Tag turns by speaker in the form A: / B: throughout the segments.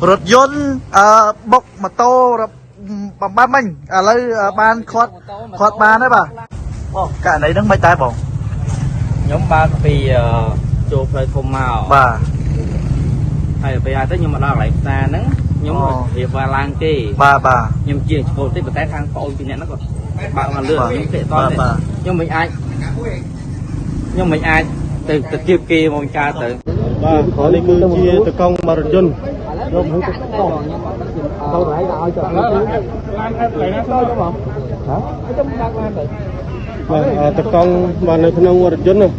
A: រថយន្តអឺបុកម៉ូតូរបំបាំមិញឥឡូវបានខាត់ខាត់បានហើយបាទបងករណីហ្នឹងមិនដែរបង
B: ខ្ញុំបើកពីចូលផ្លូវធំមក
A: បាទ
B: ហើយពេលហើយទៅខ្ញុំមកដល់កន្លែងផ្សារហ្នឹងខ្ញុំរៀបឡើងគេ
A: បាទបាទ
B: ខ្ញុំជាឈ្មោះតិចប៉ុន្តែខាងប្អូនពីរនាក់ហ្នឹងក៏បើកមកលឿនខ្ញុំទេតខ្ញុំមិនអាចខ្ញុំមិនអាចទៅទៅគៀបគេមកកើតទៅ
C: បាទនេះគឺជាតកង់បរថយន្ត
D: យកមកទៅតទៅហើយឲ្យទៅ
E: ឡានអត់កន្លែងណាទៅបង
D: ហ៎
B: ខ្ញុំបើកឡានទៅ
C: បាទតកង់បាទនៅក្នុងរថយន្តនោះ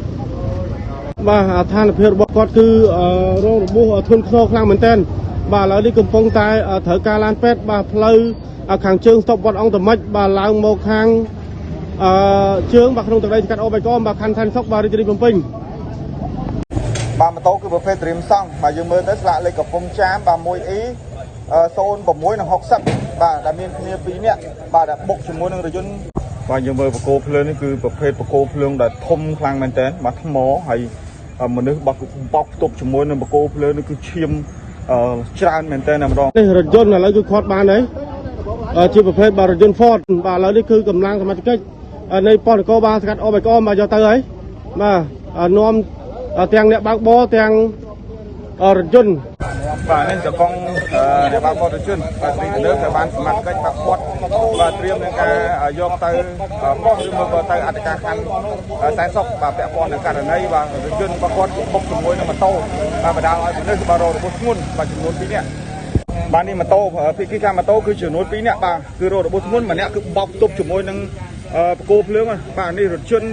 C: បាទស្ថានភាពរបស់គាត់គឺរងរបួសធ្ងន់ធ្ងរខ្លាំងមែនទែនបាទឥឡូវនេះកំពុងតែត្រូវការឡានពេទ្យបាទផ្លូវខាងជើងស្តុបវត្តអង្គតមិចបាទឡើងមកខាងអឺជើងបាទក្នុងទឹកដីសង្កាត់អូបៃកមបាទខណ្ឌសែនសុខបាទរាជធានីភ្នំពេញ
F: បាទម៉ូតូគឺប្រភេទរៀមសង់បាទយើងមើលទៅស្លាកលេខកំពង់ចាមបាទ 1E 06និង60បាទដែលមានគ្នា2នាក់បាទដែលបុកជាមួយនឹងរថយន្តបាទយើងមើលបកគោភ្លើងនេះគឺប្រភេទបកគោភ្លើងដែលធំខ្លាំងមែនតើបាទថ្មហើយមនុស្សបោកបោកផ្ទប់ជាមួយនឹងបកគោភ្លើងនេះគឺឈាមច្រើនមែនតើតែម្ដង
C: នេះរថយន្តឥឡូវគឺខាត់បានហើយជាប្រភេទបាទរថយន្ត Ford បាទឥឡូវនេះគឺកម្លាំងសមត្ថកិច្ចនៃប៉ុស្តិ៍នគរបាលស្កាត់អូបៃកមបាទយកទៅហើយបាទនាំទាំងអ្នកបើកបរទាំងរថយន្ត
F: បាទនេះតកង់អ្នកបើកបរជនបាទទីទៅលើត្រូវបានសមត្ថកិច្ចបាទគាត់បាទត្រៀមនឹងការយកទៅបោះឬមួយក៏ទៅអធិការខណ្ឌសែនសុខបាទពាក់ព័ន្ធនឹងករណីបាទរថយន្តរបស់គាត់បុកជាមួយនឹងម៉ូតូបាទបណ្ដាលឲ្យមនុស្សបាទរងរបួសធ្ងន់បាទចំនួន2នាក់បាទនេះម៉ូតូភាគីខាងម៉ូតូគឺចំនួន2នាក់បាទគឺរងរបួសធ្ងន់ម្នាក់គឺបោកទប់ជាមួយនឹងបកគោភ្លើងបាទនេះរថយន្ត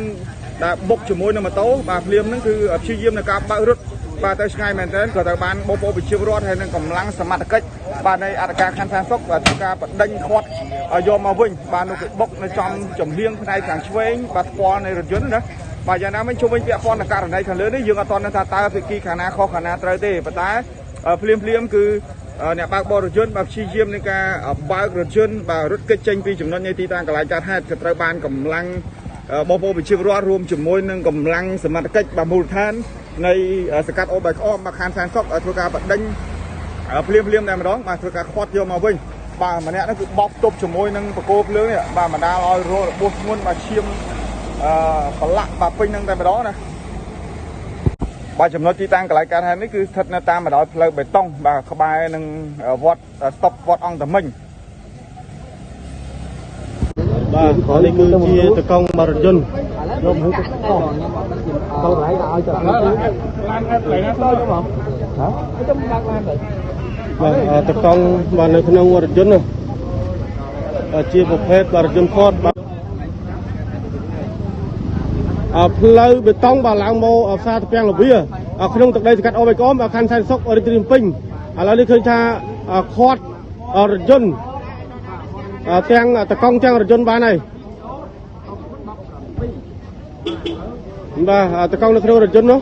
F: ដែលបុកជាមួយនឹងម៉ូតូបាទភ្លាមហ្នឹងគឺព្យាយាមในការបើករត់បាទទៅឆ្ងាយមែនទែនក៏ត្រូវបានបងប្អូនប្រជាពលរដ្ឋហើយនឹងកម្លាំងសមត្ថកិច្ចបាទនៃអធិការខណ្ឌសែនសុខបាទធ្វើការបដិញខាត់យកមកវិញបាទនោះគឺបុកនៅចំចំហៀងផ្នែកខាងឆ្វេងបាទស្គាល់នៃរថយន្តណាបាទយ៉ាងណាមិញជុំវិញពាក់ព័ន្ធនឹងករណីខាងលើនេះយើងអត់ទាន់ដឹងថាតើភាគីខាងណាខុសខាងណាត្រូវទេប៉ុន្តែភ្លាមភ្លាមគឺអ្នកបើកបររថយន្តបាទព្យាយាមในការបើករថយន្តបាទរត់គេចចេញពីចំណុចនៃទីតាំងកន្លែងកើតហេតុក៏ត្រូវបានកម្លាំងបងប្អូនប្រជាពលរដ្ឋរួមជាមួយនឹងកម្លាំងសមត្ថកិច្ចបាទមូលដ្ឋាននៃសង្កាត់អូបៃក្អមបាទខណ្ឌសែនសុខធ្វើការបដិញភ្លាមភ្លាមតែម្ដងបាទធ្វើការខាត់យកមកវិញបាទម្នាក់ហ្នឹងគឺបោកទប់ជាមួយនឹងបកគោភ្លើងនេះបាទបណ្ដាលឲ្យរងរបួសធ្ងន់បាទឈាមអឺប្រឡាក់បាទពេញហ្នឹងតែម្ដងណាបាទចំណុចទីតាំងកន្លែងកើតហេតុនេះគឺស្ថិតនៅតាមបណ្ដោយផ្លូវបេតុងបាទក្បែរនឹងវត្តស្តុបវត្តអង្គតមិញ
C: បាទនេះគឺជាតកង់បរថយន្ត
D: យកមកទៅតទៅហើយឲ្យទៅ
E: ឡានអត់កន្លែងណាទៅបង
D: ហ៎
B: ខ្ញុំបើកឡានទៅ
C: បាទតកង់បាទនៅក្នុងរថយន្តនោះជាប្រភេទបាទរថយន្ត Ford បាទផ្លូវបេតុងបាទឡើងមកផ្សារត្រពាំងលវាក្នុងទឹកដីសង្កាត់អូបៃកមខណ្ឌសែនសុខរាជធានីភ្នំពេញឥឡូវនេះឃើញថាខាត់រថយន្តទាំងតកង់ទាំងរថយន្តបានហើយបាទតកង់នៅក្នុងរថយន្តនោះ